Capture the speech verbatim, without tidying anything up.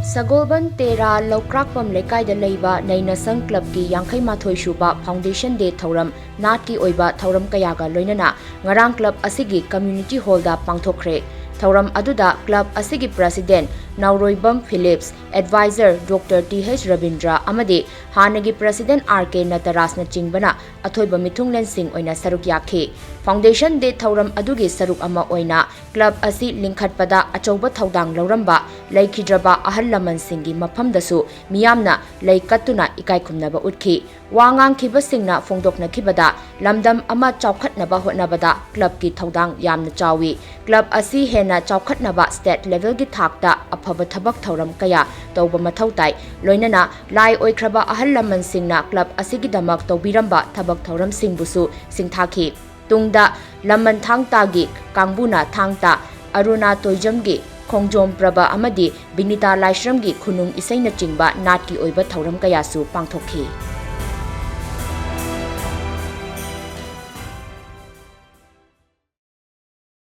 ꯁꯒꯣꯜꯕꯟ ꯇꯦꯔꯥ ꯂꯧꯀ꯭ꯔꯥꯛꯄꯝ ꯂꯩꯀꯥꯏꯗ ꯂꯩꯕ ꯅꯩꯅꯁꯪ ꯀ꯭ꯂꯕꯀꯤ ꯌꯥꯡꯈꯩ ꯃꯥꯊꯣꯏ ꯁꯨꯕ Foundation Day ꯊꯧꯔꯝ ꯅꯥꯠꯀꯤ ꯑꯣꯏꯕ ꯊꯧꯔꯝ ꯀꯌꯥꯒ ꯂꯣꯏꯅꯅ ꯉꯔꯥꯡ ꯀ꯭ꯂꯕ ꯑꯁꯤꯒꯤ community hallꯗ ꯄꯥꯡꯊꯣꯛꯈ꯭ꯔꯦ꯫ ꯊꯧꯔꯝ ꯑꯗꯨꯗ ꯀ꯭ꯂꯕ ꯑꯁꯤꯒꯤ president Naoroibam Philips, advisor Doctor T H Rabindra ꯑꯃꯗꯤ ꯍꯥꯟꯅꯒꯤ president ꯑꯥꯔ ꯀꯦ ꯅꯇꯔꯥꯖꯅꯆꯤꯡꯕꯅ ꯑꯊꯣꯏꯕ ꯃꯤꯊꯨꯡꯂꯦꯟꯁꯤꯡ ꯑꯣꯏꯅ ꯁꯔꯨꯛ ꯌꯥꯈꯤ꯫ Foundation Day ꯊꯧꯔꯝ ꯑꯗꯨꯒꯤ ꯁꯔꯨꯛ ꯑꯃ ꯑꯣꯏꯅ ꯀ꯭ꯂꯕ ꯑꯁꯤ ꯂꯤꯡꯈꯠꯄꯗ ꯑꯆꯧꯕ ꯊꯧꯗꯥꯡ ꯂꯧꯔꯝꯕ ꯂꯩꯈꯤꯗ꯭ꯔꯕ ꯑꯍꯜ ꯂꯃꯟꯁꯤꯡꯒꯤ ꯃꯐꯝꯗꯁꯨ ꯃꯤꯌꯥꯝꯅ ꯂꯩ ꯀꯠꯇꯨꯅ ꯏꯀꯥꯏ ꯈꯨꯝꯅꯕ ꯎꯠꯈꯤ꯫ ꯋꯥ ꯉꯥꯡꯈꯤꯕꯁꯤꯡꯅ ꯐꯣꯡꯗꯣꯛꯅꯈꯤꯕꯗ, ꯂꯝꯗꯝ ꯑꯃ ꯆꯥꯎꯈꯠꯅꯕ ꯍꯣꯠꯅꯕꯗ ꯀ꯭ꯂꯕꯀꯤ ꯊꯧꯗꯥꯡ ꯌꯥꯝꯅ ꯆꯥꯎꯏ꯫ ꯀ꯭ꯂꯕ ꯑꯁꯤ ꯍꯦꯟꯅ ꯆꯥꯎꯈꯠꯅꯕ state levelꯒꯤ ꯊꯥꯛꯇ ꯑꯐꯕ ꯊꯕꯛ ꯊꯧꯔꯝ ꯀꯌꯥ ꯇꯧꯕ ꯃꯊꯧ ꯇꯥꯏ꯫ ꯂꯣꯏꯅꯅ ꯂꯥꯏ ꯑꯣꯏꯈ꯭ꯔꯕ ꯑꯍꯜ ꯂꯃꯟꯁꯤꯡꯅ ꯀ꯭ꯂꯕ ꯑꯁꯤꯒꯤꯗꯃꯛ ꯇꯧꯕꯤꯔꯝꯕ ꯊꯕꯛ ꯊꯧꯔꯝꯁꯤꯡꯕꯨꯁꯨ ꯁꯤꯡꯊꯥꯈꯤ꯫ ꯇꯨꯡꯗ ꯂꯃꯟ ꯊꯥꯡ ꯇꯥꯒꯤ ꯀꯥꯡꯕꯨꯅ ꯊꯥꯡ ꯇꯥ, ꯑꯔꯨꯅꯥ ꯇꯣꯏꯖꯝꯒꯤ ꯈꯣꯡꯖꯣꯝ ꯄ꯭ꯔꯕ ꯑꯃꯗꯤ ꯕꯤꯅꯤꯇꯥ ꯂꯥꯏꯁ꯭ꯔꯝꯒꯤ ꯈꯨꯅꯨꯡ ꯏꯁꯩꯅꯆꯤꯡꯕ ꯅꯥꯠꯀꯤ ꯑꯣꯏꯕ ꯊꯧꯔꯝ ꯀꯌꯥꯁꯨ ꯄꯥꯡꯊꯣꯛꯈꯤ꯫